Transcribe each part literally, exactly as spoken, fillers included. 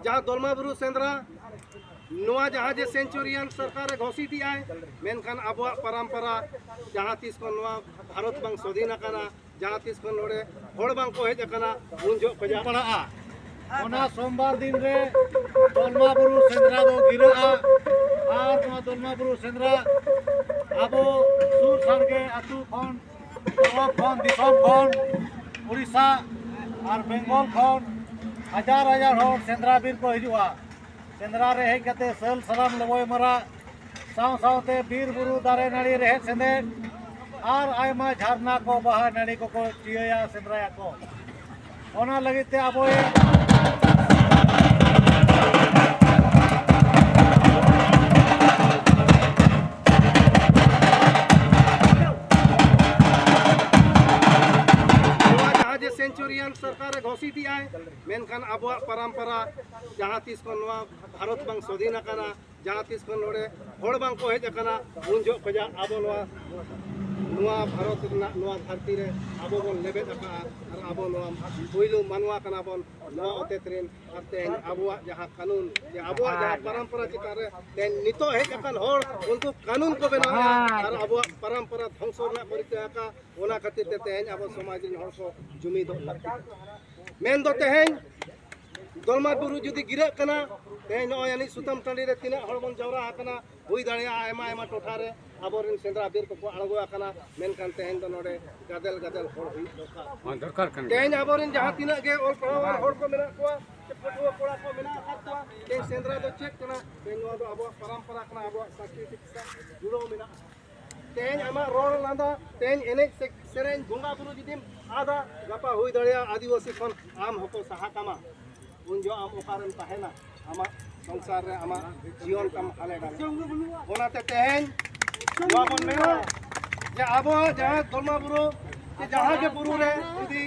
ᱡᱟᱦᱟᱸ ᱫᱚᱞᱢᱟ ᱵᱩᱨᱩ ᱥᱮᱸᱫᱽᱨᱟ, ᱱᱚᱣᱟ ᱡᱟᱦᱟᱸ ᱡᱮ ᱥᱮᱱᱪᱩᱨᱤᱭᱟᱱ ᱥᱚᱨᱠᱟᱨᱮ ᱜᱷᱳᱥᱤᱛ ᱮᱫᱟᱭ, ᱢᱮᱱᱠᱷᱟᱱ ᱟᱵᱚᱣᱟᱜ ᱯᱚᱨᱚᱢᱯᱚᱨᱟ ᱡᱟᱦᱟᱸ ᱛᱤᱥ ᱠᱷᱚᱱ ᱱᱚᱣᱟ ᱵᱷᱟᱨᱚᱛ ᱵᱟᱝ ᱥᱟᱹᱫᱷᱤᱱ ᱟᱠᱟᱱᱟ, ᱡᱟᱦᱟᱸ ᱛᱤᱥ ᱠᱷᱚᱱ ᱱᱚᱰᱮ ᱦᱚᱲ ᱵᱟᱝ ᱠᱚ ᱦᱮᱡ ᱟᱠᱟᱱᱟ, ᱩᱱ ᱡᱚᱦᱚᱜ ᱠᱷᱚᱱᱟᱜ ᱯᱟᱲᱟᱜᱼᱟ᱾ ᱚᱱᱟ ᱥᱳᱢᱵᱟᱨ ᱫᱤᱱ ᱨᱮ ᱫᱚᱞᱢᱟ ᱵᱩᱨᱩ ᱥᱮᱸᱫᱽᱨᱟ ᱫᱚ ᱜᱤᱨᱟᱹᱜᱼᱟ᱾ ᱟᱨ ᱱᱚᱣᱟ ᱫᱚᱞᱢᱟ ᱵᱩᱨᱩ ᱥᱮᱸᱫᱽᱨᱟ ᱟᱵᱚ ᱥᱩᱨ ᱥᱟᱰᱜᱮ ᱟᱹᱛᱩ ᱠᱷᱚᱱ, ᱯᱚᱨᱚᱵᱽ ᱠᱷᱚᱱ, ᱫᱤᱥᱚᱢ ᱠᱷᱚᱱ, ᱩᱲᱤᱥᱥᱟ ᱟᱨ ᱵᱮᱝᱜᱚᱞ ᱠᱷᱚᱱ ᱦᱟᱡᱟᱨ ᱦᱟᱡᱟᱨ ᱦᱚᱲ ᱥᱮᱸᱫᱽᱨᱟ ᱵᱤᱨ ᱠᱚ ᱦᱤᱡᱩᱜᱼᱟ᱾ ᱥᱮᱸᱫᱽᱨᱟ ᱨᱮ ᱦᱮᱡ ᱠᱟᱛᱮ ᱥᱟᱹᱞ ᱥᱟᱨᱟᱢ ᱞᱚᱵᱚᱭ ᱢᱟᱨᱟᱜ ᱥᱟᱶ ᱥᱟᱶᱛᱮ ᱵᱤᱨ ᱵᱩᱨᱩ ᱫᱟᱨᱮ ᱱᱟᱹᱲᱤ ᱨᱮᱦᱮᱫ ᱥᱮᱸᱫᱮᱫ ᱟᱨ ᱟᱭᱢᱟ ᱡᱷᱟᱨᱱᱟ ᱠᱚ, ᱵᱟᱦᱟ ᱱᱟᱹᱲᱤ ᱠᱚᱠᱚ ᱪᱤᱭᱟᱹᱭᱟ, ᱥᱮᱸᱫᱽᱨᱟᱭᱟᱠᱚ᱾ ᱚᱱᱟ ᱞᱟᱹᱜᱤᱫ ᱛᱮ ᱟᱵᱚᱭᱤᱡ ᱱᱚᱣᱟ ᱡᱟᱦᱟᱸ ᱡᱮ ᱥᱮᱱᱪᱩᱨᱤᱭᱟᱱ ᱥᱚᱨᱠᱟᱨᱮ ᱜᱷᱳᱥᱤᱛ ᱮᱫᱟᱭ, ᱢᱮᱱᱠᱷᱟᱱ ᱟᱵᱚᱣᱟᱜ ᱯᱚᱨᱚᱢᱯᱚᱨᱟ ᱡᱟᱦᱟᱸ ᱛᱤᱥ ᱠᱷᱚᱱ ᱱᱚᱣᱟ ᱵᱷᱟᱨᱚᱛ ᱵᱟᱝ ᱥᱟᱹᱫᱷᱤᱱ ᱟᱠᱟᱱᱟ, ᱡᱟᱦᱟᱸ ᱛᱤᱥ ᱠᱷᱚᱱ ᱱᱚᱰᱮ ᱦᱚᱲ ᱵᱟᱝ ᱠᱚ ᱦᱮᱡ ᱟᱠᱟᱱᱟ, ᱩᱱ ᱡᱚᱦᱚᱜ ᱠᱷᱚᱱᱟᱜ ᱟᱵᱚ ᱱᱚᱣᱟ, ᱱᱚᱣᱟ ᱵᱷᱟᱨᱚᱛ ᱨᱮᱱᱟᱜ ᱱᱚᱣᱟ ᱫᱷᱟᱹᱨᱛᱤ ᱨᱮ ᱟᱵᱚ ᱵᱚᱱ ᱞᱮᱵᱮᱫ ᱟᱠᱟᱫᱼᱟ᱾ ᱟᱨ ᱟᱵᱚ ᱱᱚᱣᱟ ᱯᱩᱭᱞᱩ ᱢᱟᱱᱣᱟ ᱠᱟᱱᱟ ᱵᱚᱱ ᱱᱚᱣᱟ ᱚᱛᱮᱛ ᱨᱮᱱ᱾ ᱟᱨ ᱛᱮᱦᱮᱧ ᱟᱵᱚᱣᱟᱜ ᱡᱟᱦᱟᱸ ᱠᱟᱹᱱᱩᱱ, ᱡᱮ ᱟᱵᱚᱣᱟᱜ ᱡᱟᱦᱟᱸ ᱯᱚᱨᱚᱢᱯᱚᱨᱟ ᱪᱮᱛᱟᱱ ᱨᱮ ᱛᱮᱦᱮᱧ ᱱᱤᱛᱚᱜ ᱦᱮᱡ ᱟᱠᱟᱱ ᱦᱚᱲ, ᱩᱱᱠᱩ ᱠᱟᱹᱱᱩᱱ ᱠᱚ ᱵᱮᱱᱟᱣᱮᱫᱼᱟ ᱟᱨ ᱟᱵᱚᱣᱟᱜ ᱯᱚᱨᱚᱢᱯᱚᱨᱟ ᱫᱷᱚᱝᱥᱚ ᱨᱮᱱᱟᱜ ᱠᱚ ᱨᱤᱠᱟᱹ ᱟᱠᱟᱫᱼᱟ᱾ ᱚᱱᱟ ᱠᱷᱟᱹᱛᱤᱨ ᱛᱮ ᱛᱮᱦᱮᱧ ᱟᱵᱚ ᱥᱚᱢᱟᱡᱽ ᱨᱮᱱ ᱦᱚᱲ ᱠᱚ ᱡᱩᱢᱤᱫᱚᱜ ᱞᱟᱹᱠᱛᱤ ᱠᱟᱱᱟ᱾ ᱢᱮᱱᱫᱚ ᱛᱮᱦᱮᱧ ᱫᱚᱞᱢᱟ ᱵᱩᱨᱩ ᱡᱩᱫᱤ ᱜᱤᱨᱟᱹᱜ ᱠᱟᱱᱟ, ᱛᱮᱦᱮᱧ ᱱᱚᱜᱼᱚᱭ ᱟᱹᱱᱤᱡ ᱥᱩᱛᱟᱹᱢ ᱴᱟᱺᱰᱤ ᱨᱮ ᱛᱤᱱᱟᱹᱜ ᱦᱚᱲ ᱵᱚᱱ ᱡᱟᱣᱨᱟ ᱟᱠᱟᱱᱟ, ᱦᱩᱭ ᱫᱟᱲᱮᱭᱟᱜᱼᱟ ᱟᱭᱢᱟ ᱟᱭᱢᱟ ᱴᱚᱴᱷᱟ ᱨᱮ ᱟᱵᱚᱨᱮᱱ ᱥᱮᱸᱫᱽᱨᱟ ᱵᱤᱨ ᱠᱚᱠᱚ ᱟᱬᱜᱚ ᱟᱠᱟᱱᱟ, ᱢᱮᱱᱠᱷᱟᱱ ᱛᱮᱦᱮᱧ ᱫᱚ ᱱᱚᱰᱮ ᱜᱟᱫᱮᱞ ᱜᱟᱫᱮᱞ ᱦᱚᱲ ᱦᱩᱭᱩᱜ ᱫᱚᱨᱠᱟᱨ᱾ ᱦᱚᱸ, ᱫᱚᱨᱠᱟᱨ ᱠᱟᱱ ᱜᱮᱭᱟ᱾ ᱛᱮᱦᱮᱧ ᱟᱵᱚᱨᱮᱱ ᱡᱟᱦᱟᱸ ᱛᱤᱱᱟᱹᱜ ᱜᱮ ᱚᱞ ᱯᱟᱲᱦᱟᱣ ᱟᱱ ᱦᱚᱲ ᱠᱚ ᱢᱮᱱᱟᱜ ᱠᱚᱣᱟ, ᱥᱮ ᱯᱟᱹᱴᱷᱩᱣᱟᱹ ᱠᱚᱲᱟ ᱠᱚ ᱢᱮᱱᱟᱜ ᱟᱠᱟᱫ ᱠᱚᱣᱟ, ᱛᱮᱦᱮᱧ ᱥᱮᱸᱫᱽᱨᱟ ᱫᱚ ᱪᱮᱫ ᱠᱟᱱᱟ? ᱛᱮᱦᱮᱧ ᱱᱚᱣᱟ ᱫᱚ ᱟᱵᱚᱣᱟᱜ ᱯᱚᱨᱚᱢᱯᱚᱨᱟ ᱠᱟᱱᱟ, ᱟᱵᱚᱣᱟᱜ ᱥᱟᱝᱥᱠᱨᱤᱛᱤᱠ ᱥᱟᱶ ᱡᱩᱲᱟᱹᱣ ᱢᱮᱱᱟᱜᱼᱟ᱾ ᱛᱮᱦᱮᱧ ᱟᱢᱟᱜ ᱨᱚᱲ ᱞᱟᱸᱫᱟ, ᱛᱮᱦᱮᱧ ᱮᱱᱮᱡ ᱥᱮ-, ᱥᱮᱨᱮᱧ, ᱵᱚᱸᱜᱟ ᱵᱩᱨᱩ ᱡᱩᱫᱤᱢ ᱟᱫᱟ, ᱜᱟᱯᱟ ᱦᱩᱭ ᱫᱟᱲᱮᱭᱟᱜᱼᱟ ᱟᱹᱫᱤᱵᱟᱹᱥᱤ ᱠᱷᱚᱱ ᱟᱢ ᱦᱚᱸᱠᱚ ᱥᱟᱦᱟ ᱠᱟᱢᱟ᱾ ᱩᱱ ᱡᱚᱦᱚᱜ ᱟᱢ ᱚᱠᱟᱨᱮᱢ ᱛᱟᱦᱮᱱᱟ? ᱟᱢᱟᱜ ᱥᱚᱝᱥᱟᱨ ᱨᱮ ᱟᱢᱟᱜ ᱡᱤᱭᱚᱱ ᱛᱟᱢ ᱦᱟᱞᱮ ᱰᱟᱞᱮ᱾ ᱚᱱᱟᱛᱮ ᱛᱮᱦᱮᱧ ᱱᱚᱣᱟ ᱵᱚᱱ ᱢᱮᱱᱟ ᱡᱮ ᱟᱵᱚᱣᱟᱜ ᱡᱟᱦᱟᱸ ᱫᱚᱞᱢᱟ ᱵᱩᱨᱩ ᱥᱮ ᱡᱟᱦᱟᱸ ᱜᱮ ᱵᱩᱨᱩ ᱨᱮ ᱡᱩᱫᱤ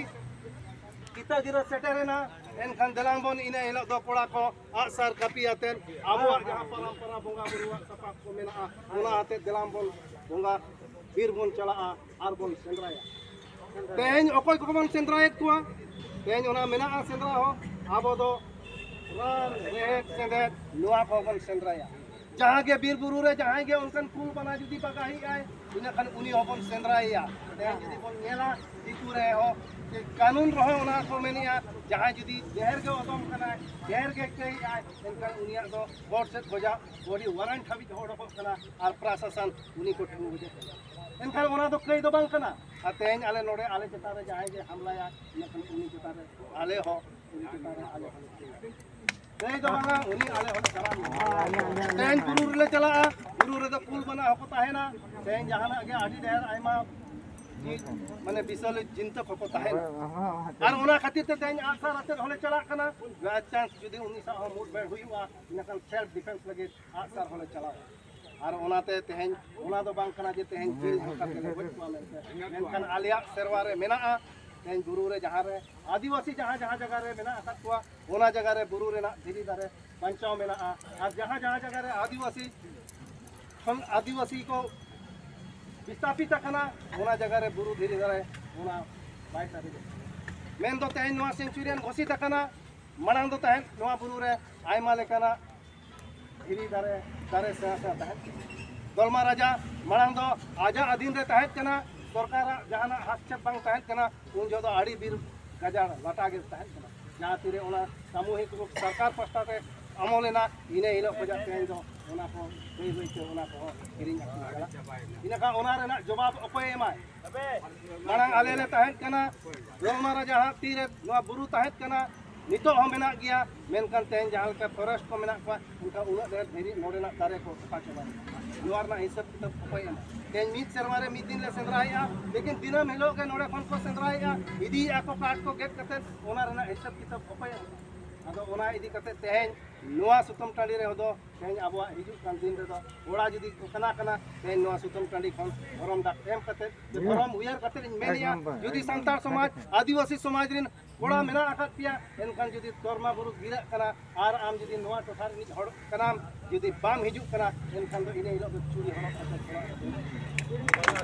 ᱠᱤᱛᱟᱹ ᱜᱤᱨᱟᱹ ᱥᱮᱴᱮᱨᱮᱱᱟ, ᱮᱱᱠᱷᱟᱱ ᱫᱮᱞᱟᱝ ᱵᱚᱱ ᱤᱱᱟᱹ ᱦᱤᱞᱳᱜ ᱫᱚ ᱠᱚᱲᱟ ᱠᱚ ᱟᱜᱼᱥᱟᱨ ᱠᱟᱹᱯᱤ ᱟᱛᱮᱫ ᱟᱵᱚᱣᱟᱜ ᱡᱟᱦᱟᱸ ᱯᱚᱨᱚᱢᱯᱚᱨᱟ ᱵᱚᱸᱜᱟ ᱵᱩᱨᱩᱣᱟᱜ ᱥᱟᱯᱟᱵ ᱠᱚ ᱢᱮᱱᱟᱜᱼᱟ, ᱚᱱᱟ ᱟᱛᱮᱫ ᱫᱮᱞᱟᱝ ᱵᱚᱱ ᱵᱚᱸᱜᱟ ᱵᱤᱨ ᱵᱚᱱ ᱪᱟᱞᱟᱜᱼᱟ ᱟᱨ ᱵᱚᱱ ᱥᱮᱸᱫᱽᱨᱟᱭᱟ᱾ ᱛᱮᱦᱮᱧ ᱚᱠᱚᱭ ᱠᱚᱵᱚᱱ ᱥᱮᱸᱫᱽᱨᱟᱭᱮᱫ ᱠᱚᱣᱟ? ᱛᱮᱦᱮᱧ ᱚᱱᱟ ᱢᱮᱱᱟᱜᱼᱟ ᱥᱮᱸᱫᱽᱨᱟ ᱦᱚᱸ᱾ ᱟᱵᱚ ᱫᱚ ᱨᱟᱱ ᱨᱮᱦᱮᱫ ᱥᱮᱸᱫᱮᱫ ᱱᱚᱣᱟ ᱠᱚᱦᱚᱸ ᱵᱚᱱ ᱥᱮᱸᱫᱽᱨᱟᱭᱟ᱾ ᱡᱟᱦᱟᱸ ᱜᱮ ᱵᱤᱨ ᱵᱩᱨᱩ ᱨᱮ ᱡᱟᱦᱟᱸᱭ ᱜᱮ ᱚᱱᱠᱟᱱ ᱠᱩᱞ ᱵᱟᱱᱟ ᱡᱩᱫᱤ ᱵᱟᱜᱟᱦᱤᱜ ᱟᱭ, ᱤᱱᱟᱹ ᱠᱷᱟᱱ ᱩᱱᱤ ᱦᱚᱸᱵᱚᱱ ᱥᱮᱸᱫᱽᱨᱟᱭᱮᱭᱟ᱾ ᱛᱮᱦᱮᱧ ᱡᱩᱫᱤ ᱵᱚᱱ ᱧᱮᱞᱟ, ᱫᱤᱠᱩ ᱨᱮᱦᱚᱸ ᱡᱮ ᱠᱟᱹᱱᱩᱱ ᱨᱮᱦᱚᱸ ᱚᱱᱟ ᱠᱚ ᱢᱮᱱᱮᱜᱼᱟ, ᱡᱟᱦᱟᱸᱭ ᱡᱩᱫᱤ ᱰᱷᱮᱨ ᱜᱮ ᱚᱫᱚᱢ ᱠᱟᱱᱟᱭ, ᱰᱷᱮᱨ ᱜᱮ ᱠᱟᱹᱭᱮᱜᱼᱟᱭ, ᱮᱱᱠᱷᱟᱱ ᱩᱱᱤᱭᱟᱜ ᱫᱚ ᱠᱳᱨᱴ ᱥᱮᱫ ᱠᱷᱚᱱᱟᱜ ᱵᱚᱰᱤ ᱳᱣᱟᱨᱮᱱᱴ ᱦᱟᱹᱵᱤᱡ ᱦᱚᱸ ᱚᱰᱚᱠᱚᱜ ᱠᱟᱱᱟ ᱟᱨ ᱯᱨᱚᱥᱟᱥᱚᱱ ᱩᱱᱤ ᱠᱚ ᱴᱷᱩ ᱦᱚᱪᱚ ᱠᱟᱱᱟ᱾ ᱮᱱᱠᱷᱟᱱ ᱚᱱᱟ ᱫᱚ ᱠᱟᱹᱭ ᱫᱚ ᱵᱟᱝ ᱠᱟᱱᱟ᱾ ᱟᱨ ᱛᱮᱦᱮᱧ ᱟᱞᱮ ᱱᱚᱰᱮ ᱟᱞᱮ ᱪᱮᱛᱟᱱ ᱨᱮ ᱡᱟᱦᱟᱸᱭ ᱜᱮ ᱦᱟᱢᱞᱟᱭᱟ, ᱤᱱᱟᱹ ᱠᱷᱟᱱ ᱩᱱᱤ ᱪᱮᱛᱟᱱ ᱨᱮ ᱟᱞᱮ ᱦᱚᱸ ᱩᱱᱤ ᱪᱮᱛᱟᱱ ᱨᱮ ᱟᱞᱮ ᱦᱚᱸ ᱞᱟᱹᱭ ᱫᱚ ᱵᱟᱝᱟ, ᱩᱱᱤ ᱟᱞᱮ ᱦᱚᱸᱞᱮ ᱪᱟᱞᱟᱜᱼᱟ᱾ ᱛᱮᱦᱮᱧ ᱵᱩᱨᱩ ᱨᱮᱞᱮ ᱪᱟᱞᱟᱜᱼᱟ, ᱵᱩᱨᱩ ᱨᱮᱫᱚ ᱠᱩᱞ ᱵᱟᱱᱟ ᱦᱚᱸᱠᱚ ᱛᱟᱦᱮᱱᱟ᱾ ᱛᱮᱦᱮᱧ ᱡᱟᱦᱟᱱᱟᱜ ᱜᱮ ᱟᱹᱰᱤ ᱰᱷᱮᱨ ᱟᱭᱢᱟ ᱪᱤᱡᱽ, ᱢᱟᱱᱮ ᱵᱤᱥᱟᱞ ᱪᱤᱱᱛᱟᱹ ᱠᱚᱠᱚ ᱛᱟᱦᱮᱱᱟ᱾ ᱟᱨ ᱚᱱᱟ ᱠᱷᱟᱹᱛᱤᱨ ᱛᱮ ᱛᱮᱦᱮᱧ ᱟᱜᱼᱥᱟᱨ ᱟᱛᱮᱫ ᱦᱚᱸᱞᱮ ᱪᱟᱞᱟᱜ ᱠᱟᱱᱟ᱾ ᱵᱟᱭ ᱪᱟᱱᱥ ᱡᱩᱫᱤ ᱩᱱᱤ ᱥᱟᱶ ᱦᱚᱸ ᱢᱩᱴ ᱵᱷᱮᱲ ᱦᱩᱭᱩᱜᱼᱟ, ᱤᱱᱟᱹᱠᱷᱟᱱ ᱥᱮᱞᱯ ᱰᱤᱯᱷᱮᱱᱥ ᱞᱟᱹᱜᱤᱫ ᱟᱜᱼᱥᱟᱨ ᱦᱚᱸᱞᱮ ᱪᱟᱞᱟᱣᱟ᱾ ᱟᱨ ᱚᱱᱟᱛᱮ ᱛᱮᱦᱮᱧ ᱚᱱᱟ ᱫᱚ ᱵᱟᱝ ᱠᱟᱱᱟ ᱡᱮ ᱛᱮᱦᱮᱧ ᱡᱤᱞ ᱦᱟᱹᱠᱩ ᱠᱟᱛᱮ ᱞᱮ ᱜᱚᱡ ᱠᱚᱣᱟ ᱢᱮᱱᱛᱮ, ᱢᱮᱱᱠᱷᱟᱱ ᱟᱞᱮᱭᱟᱜ ᱥᱮᱨᱣᱟ ᱨᱮ ᱢᱮᱱᱟᱜᱼᱟ᱾ ᱛᱮᱦᱮᱧ ᱵᱩᱨᱩ ᱨᱮ ᱡᱟᱦᱟᱸ ᱨᱮ ᱟᱹᱫᱤᱵᱟᱹᱥᱤ ᱡᱟᱦᱟᱸ ᱡᱟᱦᱟᱸ ᱡᱟᱭᱜᱟ ᱨᱮ ᱢᱮᱱᱟᱜ ᱟᱠᱟᱫ ᱠᱚᱣᱟ, ᱚᱱᱟ ᱡᱟᱭᱜᱟ ᱨᱮ ᱵᱩᱨᱩ ᱨᱮᱱᱟᱜ ᱫᱷᱤᱨᱤ ᱫᱟᱨᱮ ᱵᱟᱧᱪᱟᱣ ᱢᱮᱱᱟᱜᱼᱟ᱾ ᱟᱨ ᱡᱟᱦᱟᱸ ᱡᱟᱦᱟᱸ ᱡᱟᱭᱜᱟ ᱨᱮ ᱟᱹᱫᱤᱵᱟᱹᱥᱤ ᱠᱷᱚᱱ ᱟᱹᱫᱤᱵᱟᱹᱥᱤ ᱠᱚ ᱵᱤᱥᱛᱟᱯᱤᱛ ᱟᱠᱟᱱᱟ, ᱚᱱᱟ ᱡᱟᱭᱜᱟ ᱨᱮ ᱵᱩᱨᱩ ᱫᱷᱤᱨᱤ ᱫᱟᱨᱮ ᱚᱱᱟ ᱵᱟᱭ ᱥᱟᱨᱮᱡᱚᱜ ᱠᱟᱱᱟ᱾ ᱢᱮᱱᱫᱚ ᱛᱮᱦᱮᱧ ᱱᱚᱣᱟ ᱥᱮᱱᱪᱩᱨᱤᱭᱟᱱ ᱜᱷᱳᱥᱤᱛ ᱟᱠᱟᱱᱟ᱾ ᱢᱟᱲᱟᱝ ᱫᱚ ᱛᱟᱦᱮᱸᱫ ᱱᱚᱣᱟ ᱵᱩᱨᱩ ᱨᱮ ᱟᱭᱢᱟ ᱞᱮᱠᱟᱱᱟᱜ ᱫᱷᱤᱨᱤ ᱫᱟᱨᱮ, ᱫᱟᱨᱮ ᱥᱮᱬᱟ ᱥᱮᱬᱟ ᱛᱟᱦᱮᱸᱫ ᱠᱟᱱᱟ᱾ ᱫᱚᱞᱢᱟ ᱨᱟᱡᱟ ᱢᱟᱲᱟᱝ ᱫᱚ ᱟᱡᱟᱜ ᱟᱹᱫᱷᱤᱱ ᱨᱮ ᱛᱟᱦᱮᱸᱫ ᱠᱟᱱᱟ, ᱥᱚᱨᱠᱟᱨᱟᱜ ᱡᱟᱦᱟᱱᱟᱜ ᱦᱟᱥᱛᱠᱷᱮᱯ ᱵᱟᱝ ᱛᱟᱦᱮᱸᱫ ᱠᱟᱱᱟ᱾ ᱩᱱ ᱡᱚᱦᱚᱜ ᱫᱚ ᱟᱹᱰᱤ ᱵᱤᱨ ᱜᱟᱡᱟᱲ ᱞᱟᱴᱟ ᱜᱮ ᱛᱟᱦᱮᱸᱫ ᱠᱟᱱᱟ᱾ ᱡᱟᱦᱟᱸ ᱛᱤᱨᱮ ᱚᱱᱟ ᱥᱟᱢᱩᱦᱤᱠ ᱨᱩᱯ ᱥᱚᱨᱠᱟᱨ ᱯᱟᱥᱴᱟ ᱛᱮ ᱟᱢᱚᱞ ᱮᱱᱟ, ᱤᱱᱟᱹ ᱦᱤᱞᱳᱜ ᱠᱷᱚᱱᱟᱜ ᱛᱮᱦᱮᱧ ᱫᱚ ᱚᱱᱟ ᱠᱚ ᱵᱟᱹᱭ ᱵᱟᱹᱭ ᱛᱮ ᱚᱱᱟ ᱠᱚᱦᱚᱸ ᱦᱤᱲᱤᱧ ᱟᱠᱟᱱᱟ᱾ ᱤᱱᱟᱹᱠᱷᱟᱱ ᱚᱱᱟ ᱨᱮᱱᱟᱜ ᱡᱚᱵᱟᱵ ᱚᱠᱚᱭᱮ ᱮᱢᱟᱭ? ᱢᱟᱲᱟᱝ ᱟᱞᱮ ᱞᱮ ᱛᱟᱦᱮᱸᱫ ᱠᱟᱱᱟ, ᱫᱚᱞᱢᱟ ᱨᱟᱡᱟ ᱦᱟᱸᱜ ᱛᱤᱨᱮ ᱱᱚᱣᱟ ᱵᱩᱨᱩ ᱛᱟᱦᱮᱸᱫ ᱠᱟᱱᱟ, ᱱᱤᱛᱚᱜ ᱦᱚᱸ ᱢᱮᱱᱟᱜ ᱜᱮᱭᱟ, ᱢᱮᱱᱠᱷᱟᱱ ᱛᱮᱦᱮᱧ ᱡᱟᱦᱟᱸ ᱞᱮᱠᱟ ᱯᱷᱚᱨᱮᱥᱴ ᱠᱚ ᱢᱮᱱᱟᱜ ᱠᱚᱣᱟ, ᱚᱱᱠᱟ ᱩᱱᱟᱹᱜ ᱰᱷᱮᱨ ᱫᱷᱤᱨᱤ ᱱᱚᱰᱮᱱᱟᱜ ᱫᱟᱨᱮ ᱠᱚ ᱛᱚᱯᱟ ᱪᱟᱵᱟᱭᱮᱱᱟ᱾ ᱱᱚᱣᱟ ᱨᱮᱱᱟᱜ ᱦᱤᱥᱟᱹᱵ ᱠᱤᱛᱟᱹᱵ ᱚᱠᱚᱭ ᱮᱢᱟ? ᱛᱮᱦᱮᱧ ᱢᱤᱫ ᱥᱮᱨᱢᱟ ᱨᱮ ᱢᱤᱫ ᱫᱤᱱ ᱞᱮ ᱥᱮᱸᱫᱽᱨᱟᱭᱮᱫᱼᱟ, ᱞᱮᱠᱤᱱ ᱫᱤᱱᱟᱹᱢ ᱦᱤᱞᱳᱜ ᱜᱮ ᱱᱚᱰᱮ ᱠᱷᱚᱱ ᱠᱚ ᱥᱮᱸᱫᱽᱨᱟᱭᱮᱫᱼᱟ, ᱤᱫᱤᱭᱮᱫᱼᱟ ᱠᱚ ᱠᱟᱴ ᱠᱚ ᱜᱮᱫ ᱠᱟᱛᱮ, ᱚᱱᱟ ᱨᱮᱱᱟᱜ ᱦᱤᱥᱟᱹᱵ ᱠᱤᱛᱟᱹᱵ ᱚᱠᱚᱭ ᱮᱢᱟ? ᱟᱫᱚ ᱚᱱᱟ ᱤᱫᱤ ᱠᱟᱛᱮ ᱛᱮᱦᱮᱧ ᱱᱚᱣᱟ ᱥᱩᱛᱟᱹᱢ ᱴᱟᱺᱰᱤ ᱨᱮᱦᱚᱸ ᱫᱚ ᱛᱮᱦᱮᱧ ᱟᱵᱚᱣᱟᱜ ᱦᱤᱡᱩᱜ ᱠᱟᱱ ᱫᱤᱱ ᱨᱮᱫᱚ ᱠᱚᱲᱟ ᱡᱩᱫᱤ ᱠᱚ ᱠᱟᱱᱟ ᱠᱟᱱᱟ, ᱛᱮᱦᱮᱧ ᱱᱚᱣᱟ ᱥᱩᱛᱟᱹᱢ ᱴᱟᱺᱰᱤ ᱠᱷᱚᱱ ᱫᱷᱚᱨᱚᱢ ᱰᱟᱠ ᱮᱢ ᱠᱟᱛᱮ, ᱡᱮ ᱫᱷᱚᱨᱚᱢ ᱩᱭᱦᱟᱹᱨ ᱠᱟᱛᱮ ᱤᱧ ᱢᱮᱱᱮᱜᱼᱟ, ᱡᱩᱫᱤ ᱥᱟᱱᱛᱟᱲ ᱥᱚᱢᱟᱡᱽ, ᱟᱹᱫᱤᱵᱟᱹᱥᱤ ᱥᱚᱢᱟᱡᱽ ᱨᱮᱱ ᱠᱚᱲᱟ ᱢᱮᱱᱟᱜ ᱟᱠᱟᱫ ᱯᱮᱭᱟ, ᱮᱱᱠᱷᱟᱱ ᱡᱩᱫᱤ ᱫᱚᱞᱢᱟ ᱵᱩᱨᱩ ᱜᱤᱨᱟᱹᱜ ᱠᱟᱱᱟ ᱟᱨ ᱟᱢ ᱡᱩᱫᱤ ᱱᱚᱣᱟ ᱴᱚᱴᱷᱟ ᱨᱤᱱᱤᱡ ᱦᱚᱲ ᱠᱟᱱᱟᱢ, ᱡᱩᱫᱤ ᱵᱟᱢ ᱦᱤᱡᱩᱜ ᱠᱟᱱᱟ, ᱮᱱᱠᱷᱟᱱ ᱫᱚ ᱤᱱᱟᱹ ᱦᱤᱞᱳᱜ ᱫᱚ ᱪᱩᱲᱤ ᱦᱚᱨᱚᱜ ᱠᱟᱛᱮ ᱪᱟᱞᱟᱜ ᱦᱩᱭᱩᱜᱼᱟ᱾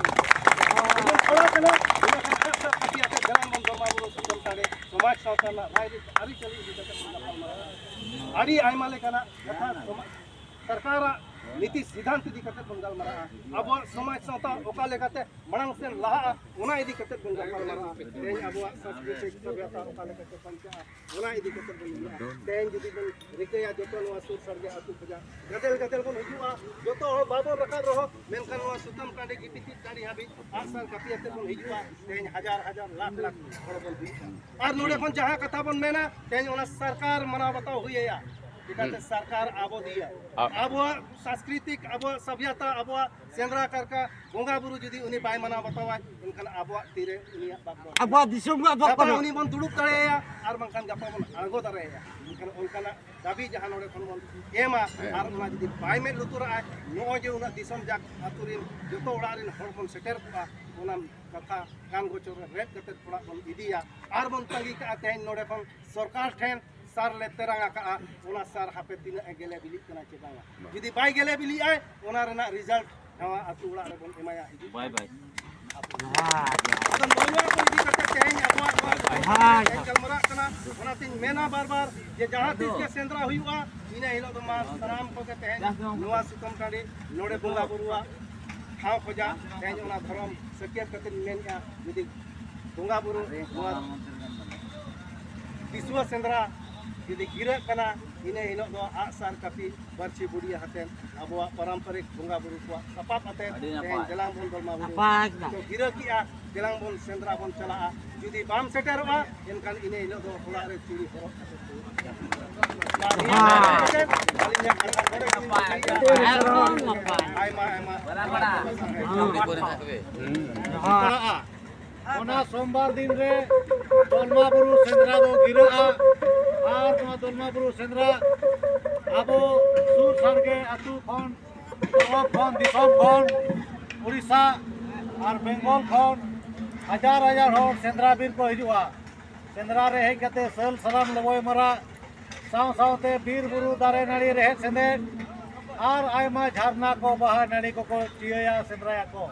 ᱵᱚᱱ ᱠᱷᱚᱲᱟ ᱠᱟᱱᱟ, ᱤᱱᱟᱹ ᱠᱷᱟᱱ ᱟᱜ ᱥᱟᱨ ᱠᱟᱹᱯᱤ ᱟᱛᱮ ᱫᱮᱞᱟᱝ ᱵᱚᱱ ᱫᱚᱨᱵᱟᱨ ᱵᱩᱨᱩ ᱥᱩᱛᱟᱹᱢ ᱴᱟᱺᱰᱤ ᱥᱚᱢᱟᱡᱽ ᱥᱟᱶᱛᱟ ᱨᱮᱱᱟᱜ ᱨᱟᱭᱨᱤᱛ ᱟᱹᱨᱤᱪᱟᱹᱞᱤ ᱤᱫᱤ ᱠᱟᱛᱮ ᱵᱚᱱ ᱜᱟᱯᱟᱞ ᱢᱟᱨᱟᱣᱟ᱾ ᱟᱹᱰᱤ ᱟᱭᱢᱟ ᱞᱮᱠᱟᱱᱟᱜ ᱠᱟᱛᱷᱟ ᱥᱚᱢᱟᱡᱽ ᱥᱚᱨᱠᱟᱨᱟᱜ ᱱᱤᱛᱤ ᱥᱤᱫᱷᱟᱱᱛ ᱤᱫᱤ ᱠᱟᱛᱮ ᱵᱚᱱ ᱜᱟᱞᱢᱟᱨᱟᱜᱼᱟ᱾ ᱟᱵᱚᱣᱟᱜ ᱥᱚᱢᱟᱡᱽ ᱥᱟᱶᱛᱟ ᱚᱠᱟ ᱞᱮᱠᱟᱛᱮ ᱢᱟᱲᱟᱝ ᱥᱮᱫ ᱞᱟᱦᱟᱜᱼᱟ, ᱚᱱᱟ ᱤᱫᱤ ᱠᱟᱛᱮ ᱵᱚᱱ ᱜᱟᱯᱟᱞ ᱢᱟᱨᱟᱜᱼᱟ᱾ ᱛᱮᱦᱮᱧ ᱟᱵᱚᱣᱟᱜ ᱥᱟᱝᱥᱠᱨᱤᱛᱤᱠ ᱥᱚᱵᱷᱭᱟᱛᱟ ᱚᱠᱟ ᱞᱮᱠᱟᱛᱮ ᱵᱟᱧᱪᱟᱜᱼᱟ, ᱚᱱᱟ ᱤᱫᱤ ᱠᱟᱛᱮ ᱵᱚᱱ ᱞᱟᱹᱭᱟ᱾ ᱛᱮᱦᱮᱧ ᱡᱩᱫᱤ ᱵᱚᱱ ᱨᱤᱠᱟᱹᱭᱟ, ᱡᱚᱛᱚ ᱱᱚᱣᱟ ᱥᱩᱨ ᱥᱟᱰᱜᱮ ᱟᱹᱛᱩ ᱠᱷᱚᱱᱟᱜ ᱜᱟᱫᱮᱞ ᱜᱟᱫᱮᱞ ᱵᱚᱱ ᱦᱤᱡᱩᱜᱼᱟ, ᱡᱚᱛᱚ ᱦᱚᱲ ᱵᱟᱵᱚᱱ ᱨᱟᱠᱟᱵ ᱨᱮᱦᱚᱸ, ᱢᱮᱱᱠᱷᱟᱱ ᱱᱚᱣᱟ ᱥᱩᱛᱟᱹᱢ ᱴᱟᱺᱰᱤ ᱜᱤᱯᱤᱛᱤᱡ ᱴᱟᱺᱰᱤ ᱦᱟᱹᱵᱤᱡ ᱟᱜᱼᱥᱟᱨ ᱠᱟᱹᱯᱤ ᱟᱛᱮ ᱵᱚᱱ ᱦᱤᱡᱩᱜᱼᱟ᱾ ᱛᱮᱦᱮᱧ ᱦᱟᱡᱟᱨ ᱦᱟᱡᱟᱨ ᱞᱟᱠᱷ ᱞᱟᱠᱷ ᱦᱚᱲ ᱵᱚᱱ ᱦᱩᱭᱩᱜᱼᱟ᱾ ᱟᱨ ᱱᱚᱰᱮ ᱠᱷᱚᱱ ᱡᱟᱦᱟᱸ ᱠᱟᱛᱷᱟ ᱵᱚᱱ ᱢᱮᱱᱟ, ᱛᱮᱦᱮᱧ ᱚᱱᱟ ᱥᱚᱨᱠᱟᱨ ᱢᱟᱱᱟᱣ ᱵᱟᱛᱟᱣ ᱦᱩᱭ ᱟᱭᱟ᱾ ᱪᱤᱠᱟᱹᱛᱮ ᱥᱚᱨᱠᱟᱨ ᱟᱵᱚ ᱫᱤᱭᱟ᱾ ᱟᱵᱚᱣᱟᱜ ᱥᱟᱝᱥᱠᱨᱤᱛᱤᱠ, ᱟᱵᱚᱣᱟᱜ ᱥᱚᱵᱷᱭᱟᱛᱟ, ᱟᱵᱚᱣᱟᱜ ᱥᱮᱸᱫᱽᱨᱟ ᱠᱟᱨᱠᱟ, ᱵᱚᱸᱜᱟ ᱵᱩᱨᱩ ᱡᱩᱫᱤ ᱩᱱᱤ ᱵᱟᱭ ᱢᱟᱱᱟᱣ ᱵᱟᱛᱟᱣᱟ, ᱮᱱᱠᱷᱟᱱ ᱟᱵᱚᱣᱟᱜ ᱛᱤᱨᱮ ᱩᱱᱤᱭᱟᱜ ᱵᱟᱠ ᱵᱚᱱ ᱟᱵᱚᱣᱟᱜ ᱫᱤᱥᱚᱢ ᱜᱮ ᱟᱫᱚᱜ ᱜᱟᱯᱟ ᱠᱟᱱᱟ᱾ ᱩᱱᱤ ᱵᱚᱱ ᱫᱩᱲᱩᱵ ᱫᱟᱲᱮᱭᱟᱭᱟ, ᱟᱨ ᱵᱟᱝᱠᱷᱟᱱ ᱜᱟᱯᱟ ᱵᱚᱱ ᱟᱬᱜᱚ ᱫᱟᱲᱮᱭᱟᱭᱟ᱾ ᱮᱱᱠᱷᱟᱱ ᱚᱱᱠᱟᱱᱟᱜ ᱫᱟᱹᱵᱤ ᱡᱟᱦᱟᱸ ᱱᱚᱰᱮ ᱠᱷᱚᱱ ᱵᱚᱱ ᱮᱢᱟ, ᱟᱨ ᱚᱱᱟ ᱡᱩᱫᱤ ᱵᱟᱭ ᱢᱮᱫ ᱞᱩᱛᱩᱨᱟᱜᱼᱟᱭ, ᱱᱚᱜᱼᱚᱭ ᱡᱮ ᱩᱱᱟᱹᱜ ᱫᱤᱥᱚᱢ ᱡᱟᱠ ᱟᱹᱛᱩ ᱨᱤᱱ ᱡᱚᱛᱚ ᱚᱲᱟᱜ ᱨᱤᱱ ᱦᱚᱲ ᱵᱚᱱ ᱥᱮᱴᱮᱨ ᱠᱚᱜᱼᱟ, ᱚᱱᱟ ᱠᱟᱛᱷᱟ ᱠᱟᱱ ᱜᱚᱪᱚᱨ ᱨᱮ ᱨᱮᱫ ᱠᱟᱛᱮ ᱚᱲᱟᱜ ᱵᱚᱱ ᱤᱫᱤᱭᱟ᱾ ᱟᱨ ᱵᱚᱱ ᱛᱟᱺᱜᱤ ᱠᱟᱜᱼᱟ ᱛᱮᱦᱮᱧ ᱱᱚᱰᱮ ᱠᱷᱚᱱ ᱥᱚᱨᱠᱟᱨ ᱴᱷᱮᱱ ᱥᱟᱨ ᱞᱮ ᱛᱮᱨᱟᱝ ᱟᱠᱟᱜᱼᱟ, ᱚᱱᱟ ᱥᱟᱨ ᱦᱟᱯᱮ ᱛᱤᱱᱟᱹᱜ ᱮ ᱜᱮᱞᱮ ᱵᱤᱞᱤᱜ ᱠᱟᱱᱟ ᱪᱮ ᱵᱟᱝᱟ᱾ ᱡᱩᱫᱤ ᱵᱟᱭ ᱜᱮᱞᱮ ᱵᱤᱞᱤᱜᱼᱟᱭ, ᱚᱱᱟ ᱨᱮᱱᱟᱜ ᱨᱤᱡᱟᱞᱴ ᱱᱚᱣᱟ ᱟᱹᱛᱩ ᱚᱲᱟᱜ ᱨᱮᱵᱚᱱ ᱮᱢᱟᱭᱟ᱾ ᱦᱤᱡᱩᱜ ᱵᱟᱭ ᱵᱟᱭ᱾ ᱟᱫᱚ ᱱᱚᱣᱟ ᱠᱚ ᱤᱫᱤ ᱠᱟᱛᱮ ᱛᱮᱦᱮᱧ ᱟᱵᱚᱣᱟᱜ ᱱᱚᱣᱟ ᱦᱳᱭ᱾ ᱛᱮᱦᱮᱧ ᱜᱟᱞᱢᱟᱨᱟᱜ ᱠᱟᱱᱟ, ᱚᱱᱟᱛᱤᱧ ᱢᱮᱱᱟ ᱵᱟᱨ ᱵᱟᱨ ᱡᱮ ᱡᱟᱦᱟᱸ ᱛᱤᱥ ᱜᱮ ᱥᱮᱸᱫᱽᱨᱟ ᱦᱩᱭᱩᱜᱼᱟ, ᱤᱱᱟᱹ ᱦᱤᱞᱳᱜ ᱫᱚ ᱢᱟ ᱥᱟᱱᱟᱢ ᱠᱚᱜᱮ ᱛᱮᱦᱮᱧ ᱱᱚᱣᱟ ᱥᱩᱛᱟᱹᱢ ᱴᱟᱺᱰᱤ ᱱᱚᱰᱮ ᱵᱚᱸᱜᱟ ᱵᱩᱨᱩᱣᱟᱜ ᱴᱷᱟᱶ ᱠᱷᱚᱡᱟᱜ ᱛᱮᱦᱮᱧ ᱚᱱᱟ ᱫᱷᱚᱨᱚᱢ ᱥᱟᱹᱠᱭᱟᱹᱛ ᱠᱟᱛᱮᱧ ᱢᱮᱱᱮᱫᱼᱟ, ᱡᱩᱫᱤ ᱵᱚᱸᱜᱟ ᱵᱩᱨᱩ ᱱᱚᱣᱟ ᱫᱤᱥᱩᱣᱟᱹ ᱥᱮᱸᱫᱽᱨᱟ ᱡᱩᱫᱤ ᱜᱤᱨᱟᱹᱜ ᱠᱟᱱᱟ, ᱤᱱᱟᱹ ᱦᱤᱞᱳᱜ ᱫᱚ ᱟᱜᱼᱥᱟᱨ ᱠᱟᱹᱯᱤ ᱵᱟᱹᱲᱥᱤ ᱵᱩᱰᱤᱭᱟᱹ ᱟᱛᱮᱫ ᱟᱵᱚᱣᱟᱜ ᱯᱟᱨᱟᱢᱯᱚᱨᱤᱠ ᱵᱚᱸᱜᱟ ᱵᱩᱨᱩ ᱠᱚᱣᱟᱜ ᱥᱟᱯᱟᱵ ᱟᱛᱮᱫ ᱟᱹᱰᱤ ᱱᱟᱯᱟᱭ᱾ ᱛᱮᱦᱮᱧ ᱫᱮᱞᱟᱝ ᱵᱚᱱ ᱫᱚᱞᱢᱟ ᱵᱩᱨᱩ ᱱᱟᱯᱟᱭ ᱮᱠᱫᱚᱢ᱾ ᱠᱚ ᱜᱤᱨᱟᱹ ᱠᱮᱜᱼᱟ, ᱫᱮᱞᱟᱝ ᱵᱚᱱ ᱥᱮᱸᱫᱽᱨᱟ ᱵᱚᱱ ᱪᱟᱞᱟᱜᱼᱟ᱾ ᱡᱩᱫᱤ ᱵᱟᱢ ᱥᱮᱴᱮᱨᱚᱜᱼᱟ, ᱮᱱᱠᱷᱟᱱ ᱤᱱᱟᱹ ᱦᱤᱞᱳᱜ ᱫᱚ ᱚᱲᱟᱜ ᱨᱮ ᱪᱩᱲᱤ ᱦᱚᱨᱚᱜ ᱠᱟᱛᱮ ᱠᱚ ᱦᱤᱡᱩᱜᱼᱟ᱾ ᱟᱹᱞᱤᱧᱟᱜ ᱠᱟᱛᱷᱟ ᱱᱚᱰᱮ ᱜᱮᱞᱤᱧ ᱢᱩᱪᱟᱹᱫ ᱮᱫᱼᱟ᱾ ᱟᱭᱢᱟ ᱟᱭᱢᱟ᱾ ᱯᱟᱲᱟᱜᱼᱟ᱾ ᱚᱱᱟ ᱥᱳᱢᱵᱟᱨ ᱫᱤᱱ ᱨᱮ ᱫᱚᱞᱢᱟ ᱵᱩᱨᱩ ᱥᱮᱸᱫᱽᱨᱟ ᱫᱚ ᱜᱤᱨᱟᱹᱜᱼᱟ᱾ ᱟᱨ ᱱᱚᱣᱟ ᱫᱚᱞᱢᱟ ᱵᱩᱨᱩ ᱥᱮᱸᱫᱽᱨᱟ ᱟᱵᱚ ᱥᱩᱨ ᱥᱟᱰᱜᱮ ᱟᱹᱛᱩ ᱠᱷᱚᱱ, ᱯᱚᱱᱚᱛ ᱠᱷᱚᱱ, ᱫᱤᱥᱚᱢ ᱠᱷᱚᱱ, ᱩᱲᱤᱥᱥᱟ ᱟᱨ ᱵᱮᱝᱜᱚᱞ ᱠᱷᱚᱱ ᱦᱟᱡᱟᱨ ᱦᱟᱡᱟᱨ ᱦᱚᱲ ᱥᱮᱸᱫᱽᱨᱟ ᱵᱤᱨ ᱠᱚ ᱦᱤᱡᱩᱜᱼᱟ᱾ ᱥᱮᱸᱫᱽᱨᱟ ᱨᱮ ᱦᱮᱡ ᱠᱟᱛᱮ ᱥᱟᱹᱞ ᱥᱟᱱᱟᱢ ᱞᱚᱵᱚᱭ ᱢᱟᱨᱟᱜ ᱥᱟᱶ ᱥᱟᱶᱛᱮ ᱵᱤᱨ ᱵᱩᱨᱩ ᱫᱟᱨᱮ ᱱᱟᱹᱲᱤ ᱨᱮᱦᱮᱫ ᱥᱮᱸᱫᱮᱫ ᱟᱨ ᱟᱭᱢᱟ ᱡᱷᱟᱨᱱᱟ ᱠᱚ, ᱵᱟᱦᱟ ᱱᱟᱹᱲᱤ ᱠᱚᱠᱚ ᱪᱤᱭᱟᱹᱭᱟ, ᱥᱮᱸᱫᱽᱨᱟᱭᱟᱠᱚ᱾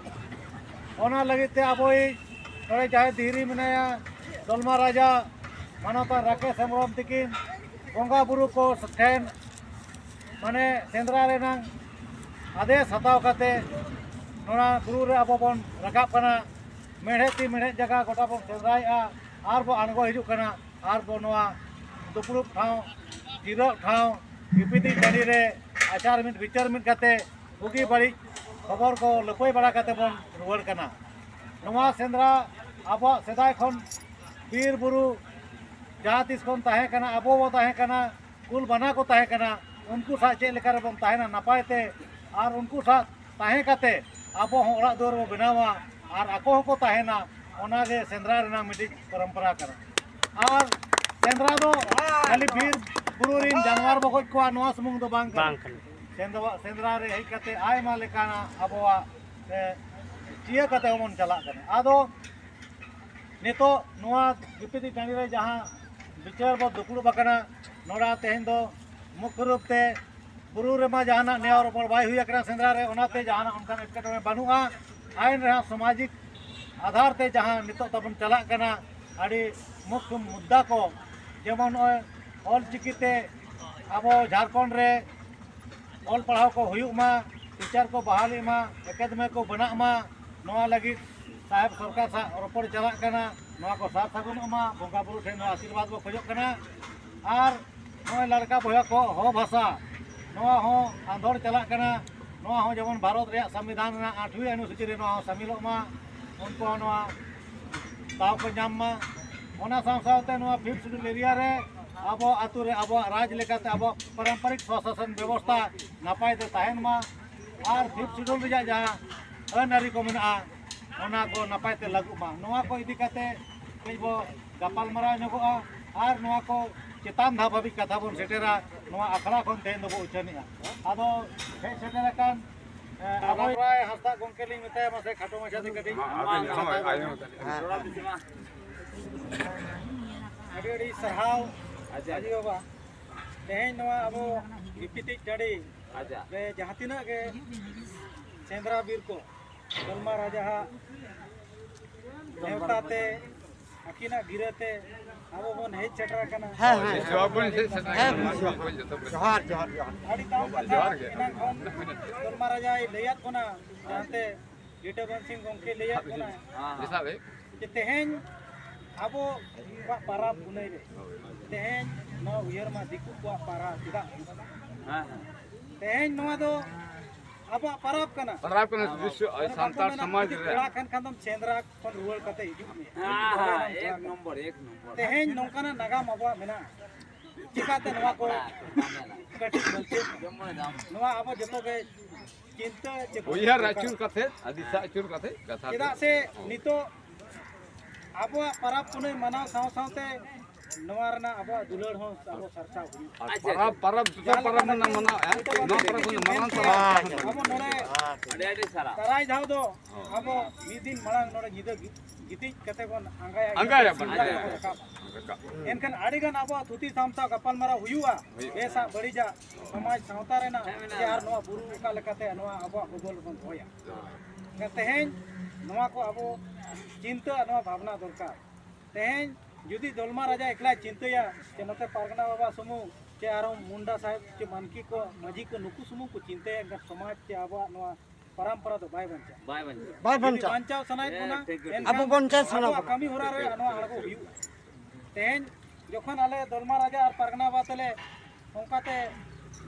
ᱚᱱᱟ ᱞᱟᱹᱜᱤᱫ ᱛᱮ ᱟᱵᱚᱭᱤᱡ ᱱᱚᱰᱮ ᱡᱟᱦᱟᱸᱭ ᱫᱷᱤᱨᱤ ᱢᱮᱱᱟᱭᱟ, ᱫᱚᱞᱢᱟ ᱨᱟᱡᱟ ᱢᱟᱱᱚᱛᱟᱱ ᱨᱟᱠᱮᱥ ᱦᱮᱢᱵᱨᱚᱢ ᱛᱤᱠᱤᱱ ᱵᱚᱸᱜᱟ ᱵᱩᱨᱩ ᱠᱚ ᱴᱷᱮᱱ, ᱢᱟᱱᱮ, ᱥᱮᱸᱫᱽᱨᱟ ᱨᱮᱱᱟᱝ ᱟᱫᱮᱥ ᱦᱟᱛᱟᱣ ᱠᱟᱛᱮ ᱱᱚᱣᱟ ᱵᱩᱨᱩ ᱨᱮ ᱟᱵᱚ ᱵᱚᱱ ᱨᱟᱠᱟᱵ ᱠᱟᱱᱟ᱾ ᱢᱮᱬᱦᱮᱫ ᱛᱤ ᱢᱮᱬᱦᱮᱫ ᱡᱟᱸᱜᱟ ᱜᱚᱴᱟ ᱵᱚᱱ ᱥᱮᱸᱫᱽᱨᱟᱭᱮᱫᱼᱟ ᱟᱨ ᱵᱚᱱ ᱟᱬᱜᱚ ᱦᱤᱡᱩᱜ ᱠᱟᱱᱟ᱾ ᱟᱨ ᱵᱚ ᱱᱚᱣᱟ ᱫᱩᱯᱲᱩᱵ ᱴᱷᱟᱶ, ᱡᱤᱨᱟᱹᱜ ᱴᱷᱟᱶ, ᱜᱤᱯᱤᱛᱤᱡ ᱴᱟᱺᱰᱤ ᱨᱮ ᱟᱪᱟᱨ ᱢᱤᱫ ᱵᱤᱪᱟᱹᱨ ᱢᱤᱫ ᱠᱟᱛᱮ ᱵᱩᱜᱤ ᱵᱟᱹᱲᱤᱡ ᱠᱷᱚᱵᱚᱨ ᱠᱚ ᱞᱟᱹᱯᱟᱹᱭ ᱵᱟᱲᱟ ᱠᱟᱛᱮ ᱵᱚᱱ ᱨᱩᱣᱟᱹᱲ ᱠᱟᱱᱟ᱾ ᱱᱚᱣᱟ ᱥᱮᱸᱫᱽᱨᱟ ᱟᱵᱚᱣᱟᱜ ᱥᱮᱫᱟᱭ ᱠᱷᱚᱱ ᱵᱤᱨ ᱵᱩᱨᱩ ᱡᱟᱦᱟᱸ ᱛᱤᱥ ᱠᱷᱚᱱ ᱛᱟᱦᱮᱸ ᱠᱟᱱᱟ, ᱟᱵᱚ ᱵᱚ ᱛᱟᱦᱮᱸ ᱠᱟᱱᱟ, ᱠᱩᱞ ᱵᱟᱱᱟ ᱠᱚ ᱛᱟᱦᱮᱸ ᱠᱟᱱᱟ, ᱩᱱᱠᱩ ᱥᱟᱶ ᱪᱮᱫ ᱞᱮᱠᱟ ᱨᱮᱵᱚᱱ ᱛᱟᱦᱮᱱᱟ ᱱᱟᱯᱟᱭ ᱛᱮ, ᱟᱨ ᱩᱱᱠᱩ ᱥᱟᱶ ᱛᱟᱦᱮᱸ ᱠᱟᱛᱮ ᱟᱵᱚ ᱦᱚᱸ ᱚᱲᱟᱜ ᱫᱩᱣᱟᱹᱨ ᱵᱚ ᱵᱮᱱᱟᱣᱟ ᱟᱨ ᱟᱠᱚ ᱦᱚᱸᱠᱚ ᱛᱟᱦᱮᱱᱟ, ᱚᱱᱟᱜᱮ ᱥᱮᱸᱫᱽᱨᱟ ᱨᱮᱱᱟᱜ ᱢᱤᱫᱴᱤᱡ ᱯᱚᱨᱚᱢᱯᱚᱨᱟ ᱠᱟᱱᱟ᱾ ᱟᱨ ᱥᱮᱸᱫᱽᱨᱟ ᱫᱚ ᱠᱷᱟᱹᱞᱤ ᱵᱤᱨ ᱵᱩᱨᱩ ᱨᱮᱱ ᱡᱟᱱᱣᱟᱨ ᱵᱚ ᱜᱚᱡ ᱠᱚᱣᱟ, ᱱᱚᱣᱟ ᱥᱩᱢᱩᱝ ᱫᱚ ᱵᱟᱝ ᱠᱟᱱᱟ᱾ ᱵᱟᱝ ᱠᱟᱱᱟ᱾ ᱥᱮᱸᱫᱽᱨᱟ, ᱥᱮᱸᱫᱽᱨᱟ ᱨᱮ ᱦᱮᱡ ᱠᱟᱛᱮ ᱟᱭᱢᱟ ᱞᱮᱠᱟᱱᱟᱜ ᱟᱵᱚᱣᱟᱜ, ᱮ, ᱪᱤᱭᱟᱹ ᱠᱟᱛᱮ ᱦᱚᱸᱵᱚᱱ ᱪᱟᱞᱟᱜ ᱠᱟᱱᱟ᱾ ᱟᱫᱚ ᱱᱤᱛᱚᱜ ᱱᱚᱣᱟ ᱜᱤᱯᱤᱛᱤ ᱴᱟᱺᱰᱤ ᱨᱮ ᱡᱟᱦᱟᱸ ᱵᱤᱪᱟᱹᱨ ᱵᱚ ᱫᱩᱯᱲᱩᱵ ᱟᱠᱟᱱᱟ, ᱱᱚᱰᱮ ᱛᱮᱦᱮᱧ ᱫᱚ ᱢᱩᱠᱷ ᱨᱩᱯ ᱛᱮ ᱵᱩᱨᱩ ᱨᱮᱢᱟ ᱡᱟᱦᱟᱱᱟᱜ ᱱᱮᱭᱟᱣ ᱨᱚᱯᱚᱲ ᱵᱟᱭ ᱦᱩᱭ ᱟᱠᱟᱱᱟ ᱥᱮᱸᱫᱽᱨᱟ ᱨᱮ, ᱚᱱᱟᱛᱮ ᱡᱟᱦᱟᱱᱟᱜ ᱚᱱᱠᱟᱱ ᱮᱴᱠᱮᱴᱚᱬᱮ ᱵᱟᱹᱱᱩᱜᱼᱟ᱾ ᱟᱭᱤᱱ ᱨᱮᱦᱚᱸ ᱥᱟᱢᱟᱡᱤᱠ ᱟᱫᱷᱟᱨ ᱛᱮ ᱡᱟᱦᱟᱸ ᱱᱤᱛᱚᱜ ᱛᱟᱵᱚᱱ ᱪᱟᱞᱟᱜ ᱠᱟᱱᱟ, ᱟᱹᱰᱤ ᱢᱩᱠᱷ ᱢᱩᱫᱽᱫᱟ ᱠᱚ, ᱡᱮᱢᱚᱱ ᱱᱚᱜᱼᱚᱭ ᱚᱞ ᱪᱤᱠᱤ ᱛᱮ ᱟᱵᱚ ᱡᱷᱟᱲᱠᱷᱚᱸᱰ ᱨᱮ ᱚᱞ ᱯᱟᱲᱦᱟᱣ ᱠᱚ ᱦᱩᱭᱩᱜ ᱢᱟ, ᱴᱤᱪᱟᱨ ᱠᱚ ᱵᱟᱦᱟᱞᱤᱜ ᱢᱟ, ᱮᱠᱟᱰᱮᱢᱤ ᱠᱚ ᱵᱮᱱᱟᱜ ᱢᱟ, ᱱᱚᱣᱟ ᱞᱟᱹᱜᱤᱫ ᱥᱟᱦᱮᱵᱽ ᱥᱚᱨᱠᱟᱨ ᱥᱟᱶ ᱨᱚᱯᱚᱲ ᱪᱟᱞᱟᱜ ᱠᱟᱱᱟ᱾ ᱱᱚᱣᱟ ᱠᱚ ᱥᱟᱨ ᱥᱟᱹᱜᱩᱱᱚᱜ ᱢᱟ, ᱵᱚᱸᱜᱟ ᱵᱩᱨᱩ ᱴᱷᱮᱱ ᱱᱚᱣᱟ ᱟᱥᱤᱨᱵᱟᱫᱽ ᱵᱚ ᱠᱷᱚᱡᱚᱜ ᱠᱟᱱᱟ᱾ ᱟᱨ ᱱᱚᱜᱼᱚᱭ ᱞᱟᱲᱠᱟ ᱵᱚᱭᱦᱟ ᱠᱚ ᱦᱚ ᱵᱷᱟᱥᱟ, ᱱᱚᱣᱟ ᱦᱚᱸ ᱟᱸᱫᱳᱲ ᱪᱟᱞᱟᱜ ᱠᱟᱱᱟ᱾ ᱱᱚᱣᱟ ᱦᱚᱸ ᱡᱮᱢᱚᱱ ᱵᱷᱟᱨᱚᱛ ᱨᱮᱭᱟᱜ ᱥᱚᱝᱵᱤᱫᱷᱟᱱ ᱨᱮᱱᱟᱜ ᱟᱴᱷᱣᱤ ᱚᱱᱩᱥᱩᱪᱤ ᱨᱮ ᱱᱚᱣᱟ ᱦᱚᱸ ᱥᱟᱢᱤᱞᱚᱜ ᱢᱟ, ᱩᱱᱠᱩ ᱦᱚᱸ ᱱᱚᱣᱟ ᱫᱟᱣ ᱠᱚ ᱧᱟᱢ ᱢᱟ᱾ ᱚᱱᱟ ᱥᱟᱶ ᱥᱟᱶᱛᱮ ᱱᱚᱣᱟ ᱯᱷᱤᱯᱛᱷ ᱥᱤᱰᱩᱞ ᱮᱨᱤᱭᱟ ᱨᱮ ᱟᱵᱚ ᱟᱛᱳ ᱨᱮ ᱟᱵᱚᱣᱟᱜ ᱨᱟᱡᱽ ᱞᱮᱠᱟᱛᱮ ᱟᱵᱚᱣᱟᱜ ᱯᱟᱨᱚᱢᱯᱚᱨᱤᱠ ᱥᱚᱥᱟᱥᱚᱱ ᱵᱮᱵᱚᱥᱛᱷᱟ ᱱᱟᱯᱟᱭ ᱛᱮ ᱛᱟᱦᱮᱱ ᱢᱟ᱾ ᱟᱨ ᱯᱷᱤᱯᱛᱷ ᱥᱤᱰᱩᱞ ᱨᱮᱭᱟᱜ ᱡᱟᱦᱟᱸ ᱟᱹᱱ ᱟᱹᱨᱤ ᱠᱚ ᱢᱮᱱᱟᱜᱼᱟ, ᱚᱱᱟ ᱠᱚ ᱱᱟᱯᱟᱭ ᱛᱮ ᱞᱟᱹᱜᱩᱜ ᱢᱟ᱾ ᱱᱚᱣᱟ ᱠᱚ ᱤᱫᱤ ᱠᱟᱛᱮ ᱠᱟᱹᱡ ᱵᱚ ᱜᱟᱯᱟᱞᱢᱟᱨᱟᱣ ᱧᱚᱜᱚᱜᱼᱟ ᱟᱨ ᱱᱚᱣᱟ ᱠᱚ ᱪᱮᱛᱟᱱ ᱫᱷᱟᱯ ᱦᱟᱹᱵᱤᱡ ᱠᱟᱛᱷᱟ ᱵᱚᱱ ᱥᱮᱴᱮᱨᱟ᱾ ᱱᱚᱣᱟ ᱟᱠᱷᱲᱟ ᱠᱷᱚᱱ ᱛᱮᱦᱮᱧ ᱫᱚᱵᱚ ᱩᱪᱷᱟᱹᱱᱮᱜᱼᱟ᱾ ᱟᱫᱚ ᱦᱮᱡ ᱥᱮᱴᱮᱨ ᱟᱠᱟᱱ, ᱮ, ᱟᱵᱚ ᱨᱟᱭ ᱦᱟᱸᱥᱫᱟ ᱜᱚᱢᱠᱮ ᱞᱤᱧ ᱢᱮᱛᱟᱭᱟ, ᱢᱟᱥᱮ ᱠᱷᱟᱴᱚ ᱢᱟᱪᱷᱟ ᱛᱮ ᱠᱟᱹᱴᱤᱡ᱾ ᱦᱮᱸ, ᱟᱹᱵᱤᱱ ᱦᱚᱸ ᱟᱸᱡᱚᱢ ᱠᱟᱛᱮ᱾ ᱟᱹᱰᱤ ᱟᱹᱰᱤ ᱥᱟᱨᱦᱟᱣ ᱟᱪᱪᱷᱟ᱾ ᱢᱟᱹᱡᱷᱤ ᱵᱟᱵᱟ᱾ ᱛᱮᱦᱮᱧ ᱱᱚᱣᱟ ᱟᱵᱚ ᱜᱤᱯᱤᱛᱤᱡ ᱴᱟᱺᱰᱤ ᱟᱪᱪᱷᱟ᱾ ᱨᱮ ᱡᱟᱦᱟᱸ ᱛᱤᱱᱟᱹᱜ ᱜᱮ ᱥᱮᱸᱫᱽᱨᱟ ᱵᱤᱨ ᱠᱚ ᱫᱚᱞᱢᱟ ᱨᱟᱡᱟᱣᱟᱜ ᱱᱮᱣᱛᱟ ᱛᱮ, ᱟᱹᱠᱤᱱᱟᱜ ᱜᱤᱨᱟᱹ ᱛᱮ ᱟᱵᱚ ᱵᱚᱱ ᱦᱮᱡ ᱥᱮᱴᱮᱨ ᱟᱠᱟᱱᱟ᱾ ᱦᱮᱸ, ᱦᱮᱸ᱾ ᱡᱚᱦᱟᱨ, ᱵᱚᱱ ᱦᱮᱡ ᱥᱮᱴᱮᱨ ᱦᱮᱸ, ᱟᱠᱟᱱᱟ᱾ ᱵᱚᱱ ᱡᱚᱦᱟᱨ᱾ ᱡᱚᱦᱟᱨ, ᱡᱚᱦᱟᱨ, ᱡᱚᱦᱟᱨ᱾ ᱟᱹᱰᱤ ᱫᱟᱢ ᱠᱟᱛᱷᱟ ᱡᱚᱦᱟᱨ ᱜᱮ᱾ ᱮᱱᱟᱝ ᱠᱷᱚᱱ ᱫᱚᱞᱢᱟ ᱨᱟᱡᱟᱭ ᱞᱟᱹᱭᱟᱫ ᱵᱚᱱᱟ, ᱡᱟᱦᱟᱸᱛᱮ ᱞᱤᱴᱟᱹ ᱵᱟᱹᱱ ᱥᱤᱝ ᱜᱚᱢᱠᱮ ᱞᱟᱹᱭᱟᱫ ᱵᱚᱱᱟ ᱦᱮᱸ, ᱦᱮᱸ᱾ ᱡᱮ ᱛᱮᱦᱮᱧ ᱟᱵᱚ ᱠᱚᱣᱟᱜ ᱯᱟᱨᱟᱵᱽ ᱯᱩᱱᱟᱹᱭ ᱨᱮ ᱛᱮᱦᱮᱧ ᱱᱚᱣᱟ ᱩᱭᱦᱟᱹᱨ ᱢᱟ ᱫᱤᱠᱩ ᱠᱚᱣᱟᱜ ᱯᱟᱨᱟᱵᱽ ᱪᱮᱫᱟᱜ ᱦᱩᱭᱩᱜ ᱠᱟᱱᱟ? ᱦᱮᱸ, ᱦᱮᱸ᱾ ᱛᱮᱦᱮᱧ ᱱᱚᱣᱟ ᱫᱚ ᱟᱵᱚᱣᱟᱜ ᱯᱟᱨᱟᱵᱽ ᱠᱟᱱᱟ᱾ ᱯᱟᱨᱟᱵᱽ ᱠᱟᱱᱟ, ᱟᱵᱚ ᱵᱤᱥᱥᱚ ᱟᱨ ᱵᱟᱝᱠᱚ ᱥᱟᱱᱛᱟᱲ ᱢᱮᱱᱟ, ᱥᱚᱢᱟᱡᱽ ᱡᱩᱫᱤ ᱨᱮ᱾ ᱯᱮᱲᱟ ᱠᱷᱟᱱ ᱠᱷᱟᱱ ᱫᱚᱢ ᱥᱮᱸᱫᱽᱨᱟ ᱠᱷᱚᱱ ᱨᱩᱣᱟᱹᱲ ᱠᱟᱛᱮ ᱦᱤᱡᱩᱜ ᱢᱮ᱾ ᱦᱮᱸ, ᱦᱮᱸ, ᱮᱠ ᱱᱚᱢᱵᱚᱨ, ᱮᱠ ᱱᱚᱢᱵᱚᱨ᱾ ᱛᱮᱦᱮᱧ ᱱᱚᱝᱠᱟᱱᱟᱜ ᱱᱟᱜᱟᱢ ᱟᱵᱚᱣᱟᱜ ᱢᱮᱱᱟᱜᱼᱟ᱾ ᱪᱤᱠᱟᱛᱮ ᱱᱚᱣᱟ ᱠᱚ ᱠᱟᱹᱴᱤᱡ ᱵᱟᱹᱞᱛᱤ ᱡᱮᱢᱚᱱ ᱫᱟᱢ᱾ ᱱᱚᱣᱟ ᱟᱵᱚ ᱡᱚᱛᱚ ᱜᱮ ᱪᱤᱱᱛᱟᱹ ᱪᱮ ᱩᱭᱦᱟᱹᱨ ᱫᱚᱨᱠᱟᱨ᱾ ᱟᱹᱪᱩᱨ ᱠᱟᱛᱮ, ᱟᱹᱰᱤ ᱥᱟᱜ ᱟᱹᱪᱩᱨ ᱠᱟᱛᱮ ᱠᱟᱛᱷᱟ ᱪᱮᱫᱟᱜ ᱥᱮ ᱱᱤᱛᱚᱜ ᱟᱵᱚᱣᱟᱜ ᱯᱟᱨᱟᱵᱽ ᱯᱩᱱᱟᱹᱭ ᱢᱟᱱᱟᱣ ᱥᱟᱶ ᱥᱟᱶᱛᱮ ᱱᱚᱣᱟ ᱨᱮᱱᱟᱜ ᱟᱵᱚᱣᱟᱜ ᱫᱩᱞᱟᱹᱲ ᱦᱚᱸ ᱟᱵᱚ ᱥᱟᱨᱥᱟᱣ ᱦᱩᱭᱩᱜᱼᱟ᱾ ᱟᱨ ᱟᱪᱪᱷᱟ, ᱯᱟᱨᱟᱵᱽ, ᱟᱪᱪᱷᱟ᱾ ᱯᱟᱨᱟᱵᱽ ᱡᱟᱦᱟᱸ ᱡᱚᱛᱚ ᱞᱮᱠᱟ ᱯᱟᱨᱟᱵᱽ ᱱᱟᱜ ᱵᱚᱱ ᱢᱟᱱᱟᱣᱮᱫᱼᱟ, ᱢᱮᱱ ᱱᱚᱣᱟ ᱠᱮᱫᱟ, ᱯᱟᱨᱟᱵᱽ ᱵᱚᱱ ᱢᱟᱱᱟᱣ ᱟᱵᱚ ᱥᱟᱨᱟᱣᱟ᱾ ᱱᱚᱰᱮ ᱟᱹᱰᱤ ᱟᱹᱰᱤ ᱥᱟᱨᱦᱟᱣ᱾ ᱥᱟᱨᱟᱭ ᱫᱷᱟᱣ ᱫᱚ ᱦᱚᱸ᱾ ᱟᱵᱚ ᱢᱤᱫ ᱫᱤᱱ ᱢᱟᱲᱟᱝ ᱱᱚᱰᱮ ᱧᱤᱫᱟᱹ ᱜᱤ-, ᱜᱤᱛᱤᱡ ᱠᱟᱛᱮ ᱵᱚᱱ ᱟᱸᱜᱟᱭᱟ, ᱟᱸᱜᱟᱭᱟᱵᱚᱱ, ᱥᱤᱸᱜᱟᱲ ᱟᱸᱜᱟᱭᱟᱵᱚᱱ᱾ ᱵᱚᱱ ᱨᱟᱠᱟᱵᱟ᱾ ᱨᱟᱠᱟᱵ᱾ ᱮᱱᱠᱷᱟᱱ ᱟᱹᱰᱤ ᱜᱟᱱ ᱟᱵᱚᱣᱟᱜ ᱛᱷᱩᱛᱤ ᱥᱟᱢᱴᱟᱣ ᱜᱟᱯᱟᱞ ᱢᱟᱨᱟᱣ ᱦᱩᱭᱩᱜᱼᱟ, ᱦᱩᱭᱩᱜᱼᱟ᱾ ᱵᱮᱥᱟᱜ ᱵᱟᱹᱲᱤᱡᱟᱜ, ᱥᱚᱢᱟᱡᱽ ᱥᱟᱶᱛᱟ ᱨᱮᱱᱟᱜ ᱦᱮᱸ, ᱢᱮᱱᱟᱜᱼᱟ᱾ ᱡᱮ ᱟᱨ ᱱᱚᱣᱟ ᱵᱩᱨᱩ ᱚᱠᱟ ᱞᱮᱠᱟᱛᱮ ᱱᱚᱣᱟ ᱟᱵᱚᱣᱟᱜ ᱜᱚᱵᱚᱞ ᱵᱚᱱ ᱫᱚᱦᱚᱭᱟ᱾ ᱦᱮᱸ᱾ ᱛᱮᱦᱮᱧ ᱱᱚᱣᱟ ᱠᱚ ᱟᱵᱚ ᱪᱤᱱᱛᱟᱹ ᱟᱨ ᱱᱚᱣᱟ ᱵᱷᱟᱵᱽᱱᱟ ᱫᱚᱨᱠᱟᱨ᱾ ᱛᱮᱦᱮᱧ ᱡᱩᱫᱤ ᱫᱚᱞᱢᱟ ᱨᱟᱡᱟ ᱮᱠᱞᱟᱭ ᱪᱤᱱᱛᱟᱹᱭᱟ ᱪᱮ ᱱᱚᱛᱮ ᱯᱟᱨᱜᱟᱱᱟ ᱵᱟᱵᱟ ᱥᱩᱢᱩᱝ ᱪᱮ ᱟᱨᱚ ᱢᱩᱱᱰᱟ ᱥᱟᱦᱮᱵᱽ ᱪᱮ ᱢᱟᱱᱠᱤ ᱠᱚ, ᱢᱟᱹᱡᱷᱤ ᱠᱚ, ᱱᱩᱠᱩ ᱥᱩᱢᱩᱝ ᱠᱚ ᱪᱤᱱᱛᱟᱹᱭᱟ, ᱮᱱᱠᱷᱟᱱ ᱥᱚᱢᱟᱡᱽ ᱪᱮ ᱟᱵᱚᱣᱟᱜ ᱱᱚᱣᱟ ᱯᱚᱨᱚᱢᱯᱚᱨᱟ ᱫᱚ ᱵᱟᱭ ᱵᱟᱧᱪᱟᱜᱼᱟ᱾ ᱵᱟᱭ ᱵᱟᱧᱪᱟᱜᱼᱟ᱾ ᱵᱟᱭ ᱡᱩᱫᱤ ᱵᱟᱧᱪᱟᱜᱼᱟ᱾ ᱵᱟᱧᱪᱟᱣ ᱥᱟᱱᱟᱭᱮᱫ ᱦᱮᱸ, ᱵᱚᱱᱟ, ᱴᱷᱤᱠ ᱜᱮ᱾ ᱮᱱᱠᱷᱟᱱ ᱟᱵᱚ ᱵᱟᱧᱪᱟᱣ ᱥᱟᱱᱟ ᱟᱵᱚᱣᱟᱜ ᱵᱚᱱᱟ᱾ ᱠᱟᱹᱢᱤ ᱦᱚᱨᱟ ᱨᱮ ᱱᱚᱣᱟ ᱟᱬᱜᱚ ᱦᱩᱭᱩᱜᱼᱟ᱾ ᱛᱮᱦᱮᱧ ᱡᱚᱠᱷᱚᱱ ᱟᱞᱮ ᱫᱚᱞᱢᱟ ᱨᱟᱡᱟ ᱟᱨ ᱯᱟᱨᱜᱟᱱᱟ ᱵᱟᱵᱟ ᱛᱮᱞᱮ ᱚᱱᱠᱟᱛᱮ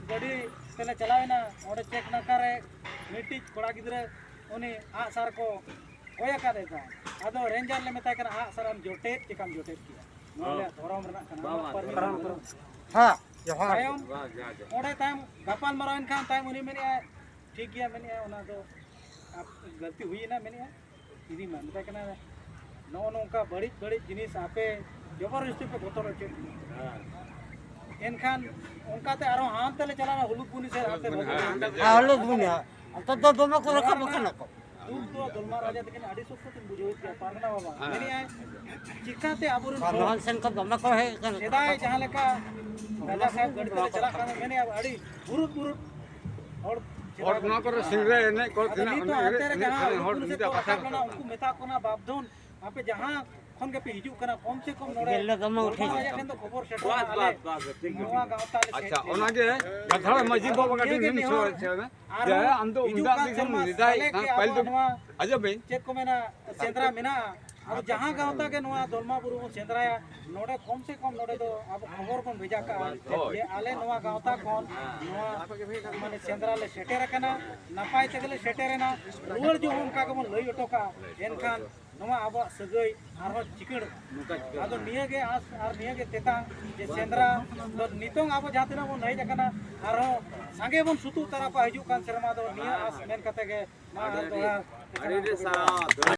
ᱜᱟᱹᱰᱤ ᱛᱮᱞᱮ ᱪᱟᱞᱟᱣᱮᱱᱟ, ᱚᱸᱰᱮ ᱪᱮᱠ ᱱᱟᱠᱟ ᱨᱮ ᱢᱤᱫᱴᱤᱡ ᱠᱚᱲᱟ ᱜᱤᱫᱽᱨᱟᱹ ᱩᱱᱤ ᱟᱜ ᱥᱟᱨ ᱠᱚ ᱠᱚᱭ ᱟᱠᱟᱫ ᱮ ᱛᱟᱦᱮᱸᱫ᱾ ᱟᱫᱚ ᱨᱮᱧᱡᱟᱨ ᱞᱮ ᱢᱮᱛᱟᱭ ᱠᱟᱱᱟ, "ᱟᱜ ᱥᱟᱨ ᱮᱢ ᱡᱚᱴᱮᱫ ᱪᱮᱠᱟᱢ ᱡᱚᱴᱮᱫ ᱠᱮᱭᱟ? ᱱᱚᱣᱟ ᱦᱚᱸ᱾ ᱟᱞᱮᱭᱟᱜ ᱫᱷᱚᱨᱚᱢ ᱨᱮᱱᱟᱜ ᱠᱟᱱᱟ, ᱵᱟᱝ, ᱟᱢᱟᱜ ᱵᱟᱝ, ᱯᱟᱹᱨᱢᱤᱴ ᱫᱷᱚᱨᱚᱢ ᱵᱟᱹᱱᱩᱜᱼᱟ᱾" ᱦᱮᱸ, ᱡᱚᱦᱟᱨ᱾ ᱛᱟᱭᱚᱢ ᱵᱟᱝ, ᱡᱚᱦᱟᱨ, ᱡᱚᱦᱟᱨ᱾ ᱚᱸᱰᱮ ᱛᱟᱭᱚᱢ ᱜᱟᱯᱟᱞ ᱢᱟᱨᱟᱣ ᱮᱱ ᱠᱷᱟᱱ ᱛᱟᱭᱚᱢ ᱩᱱᱤ ᱢᱮᱱᱮᱫᱼᱟᱭ, ᱴᱷᱤᱠ ᱜᱮᱭᱟ, ᱢᱮᱱᱮᱫᱼᱟ, ᱚᱱᱟ ᱫᱚ ᱜᱟᱹᱞᱛᱤ ᱦᱩᱭᱮᱱᱟ, ᱢᱮᱱᱮᱫᱼᱟ, ᱤᱫᱤ ᱢᱟ᱾ ᱢᱮᱛᱟᱭ ᱠᱟᱱᱟ, "ᱱᱚᱜᱼᱚ ᱱᱚᱝᱠᱟ ᱵᱟᱹᱲᱤᱡ ᱵᱟᱹᱲᱤᱡ ᱡᱤᱱᱤᱥ ᱟᱯᱮ ᱡᱚᱵᱚᱨ ᱡᱚᱥᱛᱤ ᱯᱮ ᱵᱚᱛᱚᱨ ᱦᱚᱪᱚᱭᱮᱫ ᱞᱤᱧᱟ᱾" ᱦᱮᱸ᱾ ᱮᱱᱠᱷᱟᱱ ᱚᱱᱠᱟᱛᱮ ᱟᱨᱦᱚᱸ ᱦᱟᱱᱛᱮ ᱞᱮ ᱪᱟᱞᱟᱣᱱᱟ, ᱦᱩᱞᱩᱫ ᱵᱩᱱᱤ ᱥᱮᱫ, ᱦᱟᱱᱛᱮ ᱦᱩᱞᱩᱫ ᱵᱩᱱᱤ, ᱦᱮᱸ᱾ ᱦᱮᱸ, ᱦᱩᱞᱩᱫ ᱵᱩᱱᱤ, ᱦᱮᱸ᱾ ᱚᱱᱛᱮ ᱫᱚ ᱫᱚᱢᱮ ᱠᱚ ᱨᱟᱠᱟᱵ ᱟᱠᱟᱱᱟ ᱠᱚ᱾ ᱫᱩᱠ ᱫᱚ ᱫᱚᱞᱢᱟ ᱨᱟᱡᱟ ᱛᱟᱹᱠᱤᱱ ᱟᱹᱰᱤ ᱥᱚᱠᱛᱚ ᱠᱤᱱ ᱵᱩᱡᱷᱟᱹᱣᱮᱫ ᱜᱮᱭᱟ, ᱯᱟᱨᱜᱟᱱᱟ ᱵᱟᱵᱟ᱾ ᱦᱮᱸ᱾ ᱢᱮᱱᱮᱫᱼᱟᱭ, ᱪᱤᱠᱟᱛᱮ ᱟᱵᱚᱨᱮᱱ ᱦᱚᱲ ᱵᱟᱨᱫᱷᱚᱢᱟᱱ ᱥᱮᱱ ᱠᱷᱚᱱ ᱫᱚᱢᱮ ᱠᱚ ᱦᱮᱡ ᱟᱠᱟᱱᱟ᱾ ᱥᱮᱫᱟᱭ ᱡᱟᱦᱟᱸ ᱞᱮᱠᱟ ᱨᱟᱡᱟ ᱥᱟᱦᱮᱵᱽ ᱜᱟᱹᱰᱤ ᱛᱮᱞᱮ ᱪᱟᱞᱟᱜ ᱠᱟᱱ, ᱢᱮᱱᱮᱫᱼᱟ, ᱟᱹᱰᱤ ᱵᱩᱨᱩᱫ ᱵᱩᱨᱩᱫ ᱦᱚᱲ ᱦᱚᱲ ᱱᱚᱣᱟ ᱠᱚᱨᱮ ᱥᱤᱝᱨᱟᱹᱭ ᱮᱱᱮᱡ ᱠᱚ ᱟᱫᱚ ᱛᱤᱱᱟᱹᱜ ᱱᱤᱛ ᱮᱱᱮᱡ ᱦᱟᱱᱛᱮ ᱨᱮ ᱮᱱᱮᱡ ᱡᱟᱦᱟᱸ ᱮᱱᱮᱡ ᱦᱚᱲ ᱩᱱᱠᱩ ᱢᱤᱫᱴᱮᱡ ᱥᱮᱫ ᱠᱚ ᱠᱟᱛᱷᱟ ᱨᱟᱠᱟᱵ ᱠᱚ ᱞᱮᱱᱟ, ᱩᱱᱠᱩ ᱢᱮᱛᱟ ᱠᱚ ᱠᱟᱱᱟ, ᱵᱟᱯᱫᱷᱚᱱ, ᱟᱯᱮ ᱡᱟᱦᱟᱸ ᱠᱷᱚᱱ ᱜᱮᱯᱮ ᱦᱤᱡᱩᱜ ᱠᱟᱱᱟ, ᱠᱚᱢ ᱥᱮ ᱠᱚᱢ ᱱᱚᱰᱮ ᱜᱮᱞᱮ ᱫᱚᱢᱮ ᱩᱴᱷᱟᱹᱣ ᱫᱚᱞᱢᱟ ᱨᱟᱡᱟ ᱴᱷᱮᱱ ᱫᱚ ᱠᱷᱚᱵᱚᱨ ᱥᱮᱴᱮᱨᱚᱜᱼᱟ, ᱵᱟᱥ, ᱟᱞᱮ ᱵᱟᱥ, ᱵᱟᱥ, ᱴᱷᱤᱠ ᱜᱮᱭᱟ᱾ ᱱᱚᱣᱟ ᱜᱟᱶᱛᱟ ᱞᱮ ᱟᱪᱪᱷᱟ, ᱥᱮᱴᱮᱨ ᱚᱱᱟᱜᱮ ᱠᱟᱛᱷᱟ ᱢᱟᱹᱡᱷᱤ ᱵᱟᱵᱟ ᱠᱟᱹᱴᱤᱡ ᱱᱤᱭᱟᱹ ᱜᱮ ᱢᱮᱱ ᱱᱮᱦᱚᱨ ᱥᱚᱫᱚᱨ ᱪᱮ ᱟᱨᱦᱚᱸ ᱟᱢ ᱫᱚ ᱦᱤᱡᱩᱜ ᱩᱱᱫᱟᱜ ᱠᱟᱱ ᱫᱤᱥᱚᱢ ᱥᱮᱨᱢᱟ ᱱᱮᱰᱟᱭ ᱥᱟᱞᱮ ᱠᱟᱱ ᱜᱮ ᱯᱟᱹᱦᱤᱞ ᱟᱵᱚ ᱫᱚ ᱱᱚᱣᱟ ᱟᱸᱡᱚᱢ ᱵᱤᱱ᱾ ᱪᱮᱫ ᱠᱚ ᱢᱮᱱᱟ, ᱥᱮᱸᱫᱽᱨᱟ ᱢᱮᱱᱟᱜᱼᱟ᱾ ᱟᱵᱚ ᱡᱟᱦᱟᱸ ᱜᱟᱶᱛᱟ ᱜᱮ ᱱᱚᱣᱟ ᱫᱚᱞᱢᱟ ᱵᱩᱨᱩ ᱵᱚᱱ ᱥᱮᱸᱫᱽᱨᱟᱭᱟ, ᱱᱚᱰᱮ ᱠᱚᱢ ᱥᱮ ᱠᱚᱢ ᱱᱚᱰᱮ ᱫᱚ ᱟᱵᱚ ᱠᱷᱚᱵᱚᱨ ᱵᱚᱱ ᱵᱷᱮᱡᱟ ᱠᱟᱜᱼᱟ ᱦᱳᱭ᱾ ᱡᱮ ᱟᱞᱮ ᱱᱚᱣᱟ ᱜᱟᱶᱛᱟ ᱠᱷᱚᱱ ᱱᱚᱣᱟ ᱢᱟᱱᱮ ᱥᱮᱸᱫᱽᱨᱟ ᱞᱮ ᱥᱮᱴᱮᱨ ᱟᱠᱟᱱᱟ, ᱱᱟᱯᱟᱭ ᱛᱮᱜᱮ ᱞᱮ ᱥᱮᱴᱮᱨᱮᱱᱟ, ᱨᱩᱣᱟᱹᱲ ᱡᱚᱦᱚᱜ ᱦᱚᱸ ᱚᱱᱠᱟ ᱜᱮᱵᱚᱱ ᱞᱟᱹᱭ ᱦᱚᱴᱚ ᱠᱟᱜᱼᱟ᱾ ᱮᱱᱠᱷᱟᱱ ᱱᱚᱣᱟ ᱟᱵᱚᱣᱟᱜ ᱥᱟᱹᱜᱟᱹᱭ ᱟᱨᱦᱚᱸ ᱪᱤᱠᱟᱹᱲᱚᱜᱼᱟ᱾ ᱟᱫᱚ ᱱᱤᱭᱟᱹ ᱜᱮ ᱟᱸᱥ ᱟᱨ ᱱᱤᱭᱟᱹ ᱜᱮ ᱛᱮᱛᱟᱝ ᱡᱮ ᱥᱮᱸᱫᱽᱨᱟ ᱫᱚ ᱱᱤᱛᱚᱝ ᱟᱵᱚ ᱡᱟᱦᱟᱸ ᱛᱤᱱᱟᱹᱜ ᱵᱚᱱ ᱦᱮᱡ ᱟᱠᱟᱱᱟ, ᱟᱨᱦᱚᱸ ᱥᱟᱸᱜᱮ ᱵᱚᱱ ᱥᱩᱛᱩᱜ ᱛᱟᱨᱟ ᱠᱚᱣᱟ ᱦᱤᱡᱩᱜ ᱠᱟᱱ ᱥᱮᱨᱢᱟ ᱫᱚ, ᱱᱤᱭᱟᱹ ᱟᱸᱥ ᱢᱮᱱ ᱠᱟᱛᱮ ᱜᱮ ᱢᱟ ᱟᱹᱰᱤ ᱟᱹᱰᱤ ᱫᱚᱦᱲᱟ ᱟᱹᱰᱤ ᱟᱹᱰᱤ ᱥᱟᱨᱦᱟᱣ᱾